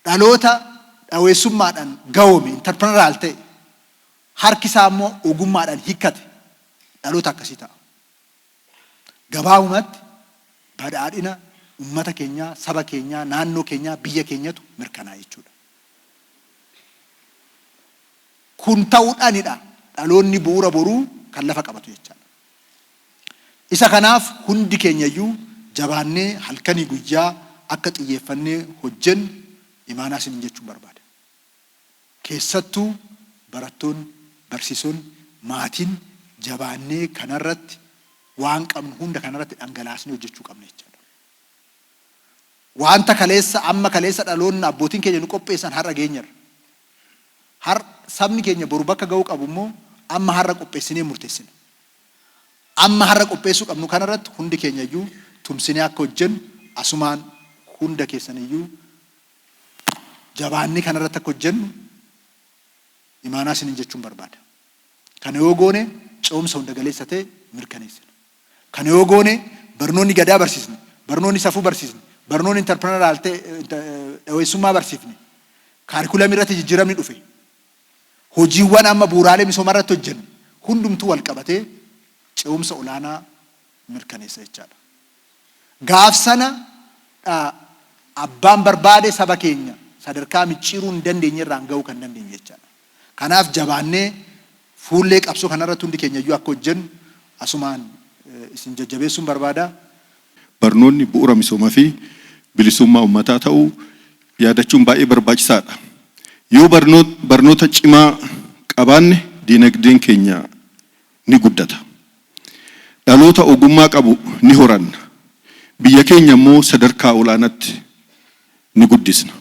Dhaloota dhaweessummaadhaan gahoome, entrepreneurial ta'e, harki isaa immoo ogummaadhaan hiikkate dhaloota akkasii ta'a. Gabaabumatti badhaadhina ummata keenyaa, saba keenyaa, naannoo keenyaa, biyya keenyatu mirkanaa'a jechuudha. Kun ta'uudhaanidha dhaloonni bu'uura boruu kan lafa qabatu jechaadha. Isa kanaaf hundi keenyayyuu jabaannee halkanii guyyaa akka xiyyeeffannee hojjennu imaanaa isiniin jechuun barbaada. Keessattuu barattoonni, barsiisonni, maatiin jabaannee kanarratti waan qabnu hunda kanarratti dhangalaasnee hojjechuu qabna jechaadha. Wanta kaleessa amma kaleessa dhaloonni abbootiin keenya nu qopheessan har'a geenyerra. Har sabni keenya boru bakka ga'uu qabu immoo amma har'a qopheessinee murteessina. Amma har'a qopheessuu qabnu kanarratti hundi keenya iyyuu tumsinee akka hojjennu asumaan hunda keessan iyyuu jabaannee kanarratti akka hojjennu imaanaa isiniin jechuun barbaada. Kana yoo goone ce'umsa hunda galeessa ta'e mirkaneessina. Kana yoo goone barnoonni gadaa barsiisne, barnoonni safuu barsiisne, barnoonni entrepreneurial ta'e dhaweessummaa barsiifne, kaarikulamii irratti jijjiiramni dhufe, hojiiwwan amma bu'uuraalee misoomaa irratti hojjenne hundumtuu wal qabatee ce'umsa olaanaa mirkaneessa jechaadha. Gaaf sana abbaan barbaade saba keenya sadarkaa micciiruu hin dandeenye irraan ga'uu kan dandeenyu jechaadha. Kanaaf jabaannee fuullee qabsoo kanarratti hundi keenya iyyuu akka hojjennu asumaan isin jajjabeessuun barbaada. Barnoonni bu'uura misoomaa fi bilisummaa uummataa ta'uu yaadachuun baay'ee barbaachisaadha. Yoo barnoota cimaa qabaanne diinagdeen keenya ni guddata. Dhaloota ogummaa qabu ni horanna. Biyya keenya immoo sadarkaa olaanaatti ni guddisna.